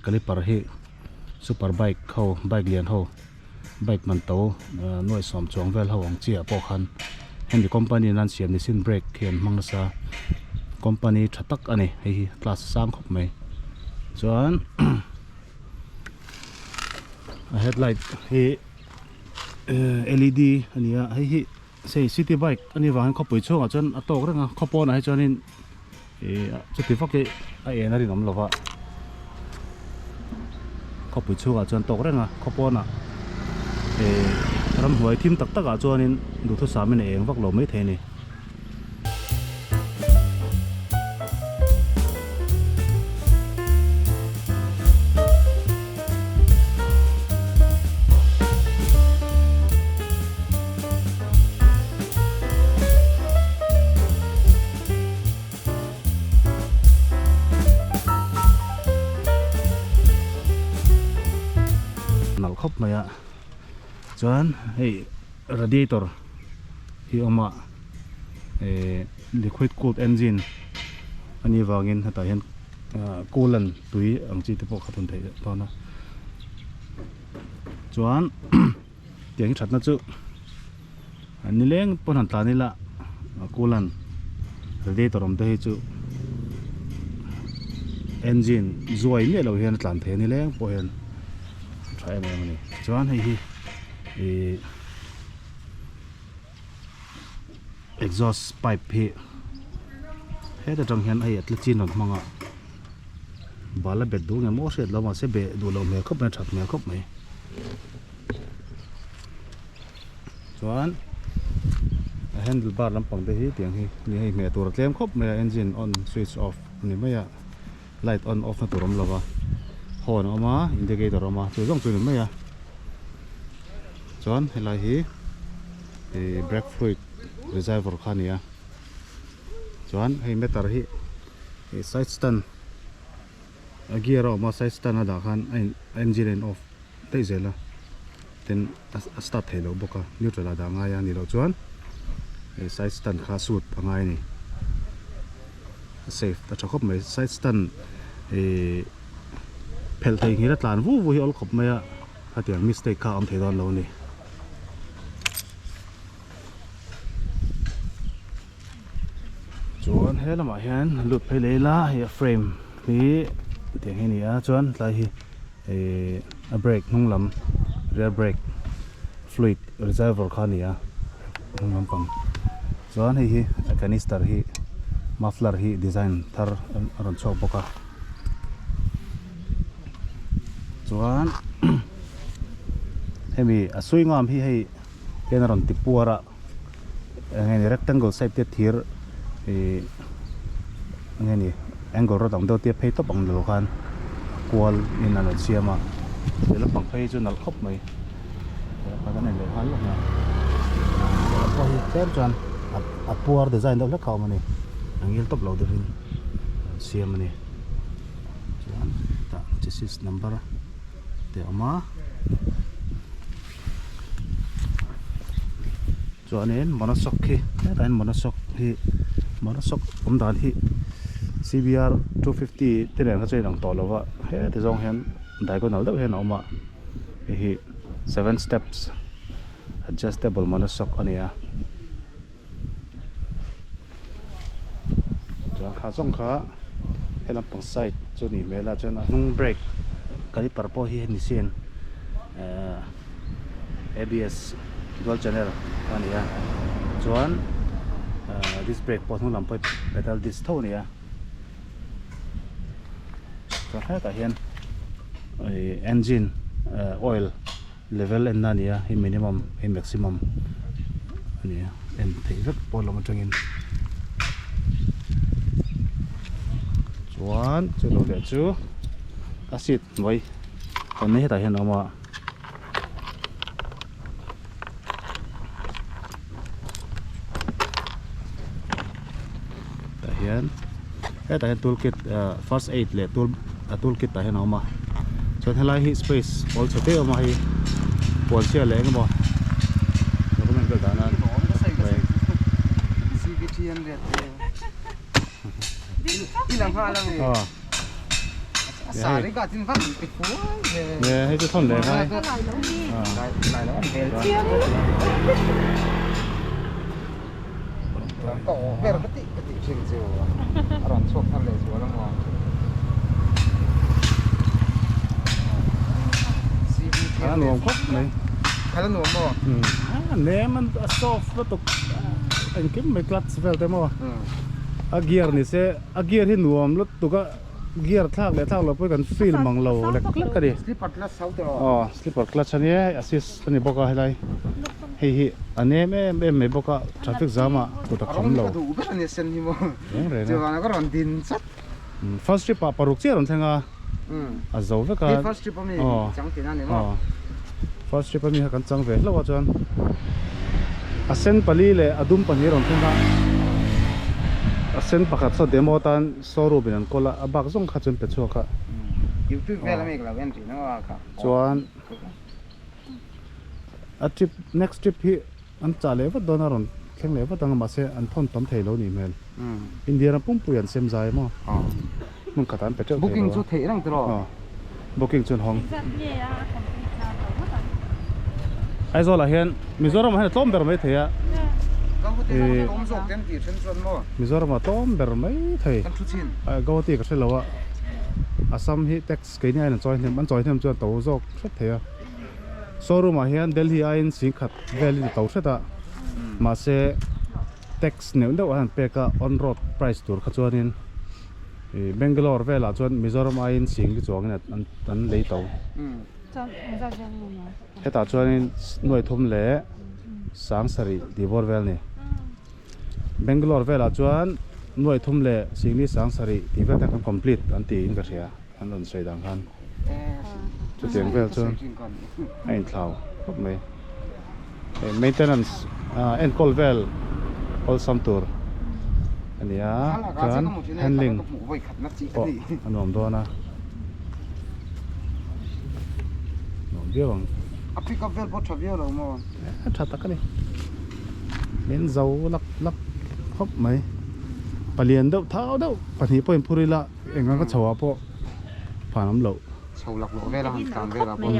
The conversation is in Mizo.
Caliper hi super bike ho bike lian ho bike man to nuai sawm chuang vel ho ang chi ah pawh khan hemi company in an siam nissin brake hi an hmang nasa company tha tak a ni hei hi class sang khawp mai chuan a headlight hi led a ni a hei hi sei city bike a nih vangin khawpui chhungah chuan a tawk reng a khaw pawnah hi chuanin ih chuti vak hi a en a rinawm lo va khawpui chhungah chuan tawk reng a khaw pawnah ih ramhnuai thim tak takah chuanin duhthusam in a eng vak lo maithei a ni. Nalh khawp mai a chuan hei radiator hi a awm a eh liquid cooled engine a nih vangin hetah hian coolant tui ang chi te pawh kha thun theih dawn a chuan. Tiang hi thatna chu nileng pawn han tlan ila coolant radiator awm te hi chu engine zuai miah lo hian a tlan thei a nileng pawh hian a tha em em a ni chuan hei hi ihh exhaust pipe hi heta tang hian hei a tle chin rawn hmang a bal a bet duh nge maw hriat lo mahse beh duh loh hmel khawp mai a that hmel khawp mai. Chuan a handle bar lampang te hi tiang hi ni hei hmeh tur a tlem khawp mai a engine on switch off a ni mai a light on off na tur a awm lo va horn a awm a indicator a awm a chu zawng chu a ni mai a chuan helai hi ih brake fluid reservoir kha a ni a chuan hei meter hi ih side stand a gear a awm a side stand a dah khan a in engine a in off daih zel a tin a start theih loh bawk a neutral ah dah ngai a nih loh chuan hei side stand kha suit a ngai a ni a safe a tha khawp mai side stand ihh phelh thei nghil a tlan vu vu hi a awl khawp mai a khatiang mistake kha a awm thei dawn lo a ni. Chuan he lamah hian lut phei leh ila hei a frame hi tiang hi a ni a chuan tlai hi ihh a brake hnung lam rear brake fluid reservoir kha a ni a hnung lampang chuan hei hi a canister hi muffler hi design thar a rawn chhuak bawk a chuan hemi a suih ngam hi hei hian a rawn ti puar a. Eng nge ni rectangle shape te thir ih eng nge ni angle rod ang deuh te phei tawp ang lo khan a kual in an rawn siam a he lampang phei hi chu nalh khawp mai he kan en leh nghal lawk mai he lam pawh hi tlem chuan a puar design deuh hlek kha a awm a ni a ngil tawp lo deuhin an siam a ni chuan hetah chassis number te a awm a. Chuanin monoshock khi hetah hian monoshock hi monoshock awm dan hi cbr 250 te nen kha chuan inang tawh lo va heti zawng hian diagonal deuh hian a awm a hei hi seven steps adjustable monoshock a ni a chuan kha zawng kha he lampang side chu a nih hmel a chuan a hnung brake caliper pawh hi hemi sin ehh abs dual channel a ni a chuan ehh disc brake pawh hnung lam pawh hi pedal disc tho a ni a chuan hetah hian ih engine ehh oil. Level en na a ni a hei minimum hei maximum a ni a en theih vek pawn lam atangin chuan chu lo leh chu a seat hnuai kan nei hetah hian a awm a. Tah hian hetah hian tool kit first aid leh tool a tool kit tah hian a awm a chuan helai hi space awl chhe te a awm a hei puan chhia leh engemaw document vel dah nan Nge hei chu thawn leh ngai. A nuam khawp mai. A nem a soft lutuk engkim mai clutch vel te maw a gear ni se a gear hi nuam lutuk a. Gear thlak leh thlak loh pawh hi kan feel mang lo lek lek a ni. Slipper clutch ho tawh. Aw slipper clutch a nia hei assist a ni bawk a helai hei hi a nem em em mai bawk a traffic jam ah kut a kham lo. A rawng hi ka duh ber a nia sen hi maw. Reng reng a. Chuan ka rawn din chat. First trip ah paruk chiah a rawn thleng a a zo vek a. Hei first trip ami chang tihna a ni maw. Aw first trip ami kha kan chang ve hlauh a chuan a sen pali leh a dum pahnih a rawn thleng a a sen pakhat saw demo atan Showroom in an kawl a, a bak zawng kha chuan pe chhuak a. Youtube vel ami ka lo en thin a kha. Chuan a trip next trip hi an chah leh vat dawn a rawn thleng leh vat ang a mahse an thawn tam thei lo nih hmel. India ram pumpui an sem zai maw? Hmun khatah an pe teuh thei lo a. Booking chu theih reng tiraw? Aw booking chu an hawng. Aizawl ah hian Mizoram ah hian a tlawm ber mai thei a. Mizoram ah tlawm ber mai thei. Guwahati ka hre lo a Assam hi tax keini aiin an chawi hnem an chawi hnem chuan to zawk hret thei a. Showroom ah hian Delhi aiin singkhat velin a to hret a mahse tax neuh neuh an han pek a on road price tur kha chuanin ih Bangalore velah chuan Mizoram aiin sing li chuangin an lei to. Hetah chuanin nuai thum leh sang sarih tih bawr vel a ni. Bangalore velah chuan nuai thum leh singli sang sarih tih vel te kan complete an tiin ka hria an rawn sawi dan khan. Chutiang vel chuan a inthlau khawp mai. Hei maintenance enkawl vel awlsam tur a ni a chuan handling pawh a nuam dawn a nuam viau ang. A pick up vel pawh tha viau lo maw? A tha tak a ni. Min zo lap lap khawp mai. Palian deuh thau deuh pahnih pawhin phur ila eng anga chho ah pawh phan awm loh. Chho lak loh vel a han tlan vel ah pawh.